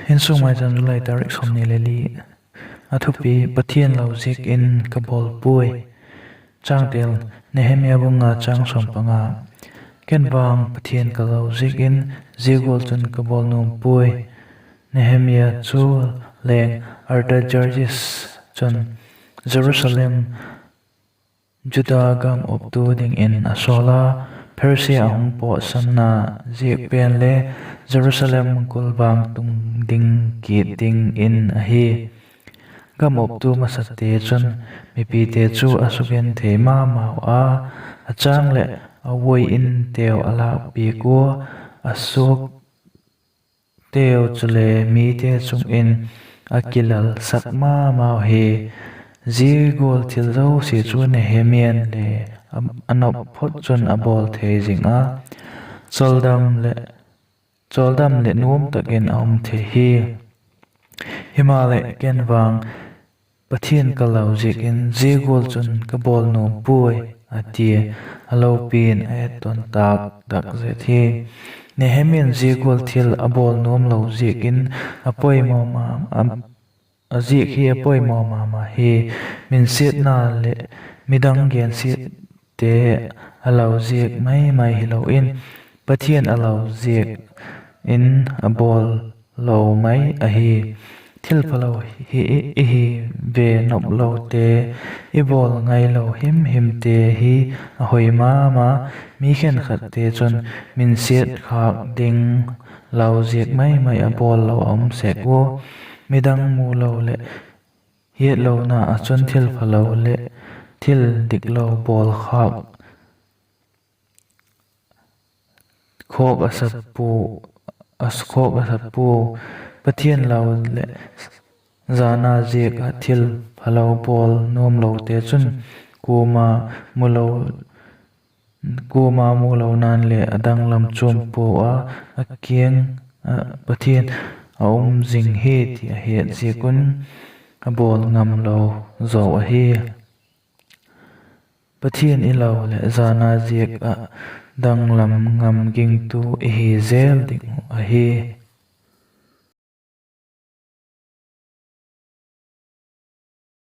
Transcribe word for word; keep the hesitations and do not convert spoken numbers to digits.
Insung Maicham, July tarik sawmni le li. A thupi: Pathian lo ziak in ka bawl puai. Changtel: Nehemia bung nga, chang sawm panga. Ken vang Pathian ka lo ziak in, zia gual chun ka bawl nuam puai. Nehemia chu leng Artaxerxes chun Jerusalem, Juda gam optu dingin a sawl a, Persia a hung pawtsanna ziak pen le Jerusalem kulvang tung ding kit dingin ahi. Gam optu masate chun mipite chu a sugenthei ma mau a, a chang leh a uai inteu a lâkpiak ua, a suak teu chule mite chung in a kilalsak ma mau hi. Zia gual thil zosia chu Nehemia'n le a nop phot chun a bawl thei zing a, chawldam leh nuam tak in a um thei hi. Himaleh, ken vang Pathian ka lo ziak in, zia gual chun ka bawl nuam puai, a tia, a lopi'n a etton tâk tak zet hi. Nehemia'n zia gual thil a bawl nuam lo ziak in a poimaw ma, a ziak hi a poimaw ma ma hi. Minsiatna leh midang gensiatte a lo ziak mai mai hilo in, Pathian a lo ziak in a bawl lo mai ahi. Thilphalo hi i hi ve nop lote, i bawl ngailo himhimte hi a hoi ma ma. Mi khenkhatte chun minsiat khâk ding lo ziak mai mai a bawl lo a um sek ua, midang mu lo leh hiatlona ah chun thilphalo leh thil diklo bawl khâk khawk a sa pua, khawk a sa pua. Pathian lo leh zana ziak ah thilphalo bawl nuamlote chun kuama mu lo, kuama mu lo na'n leh a danglam chuam pua a, a kiang ah Pathian a um zing hi ti a het ziak un a bawl ngam lo zaw ahi. Pathian i lo leh zana ziak ah danglam ngam gingtu i hi zel ding uh ahi.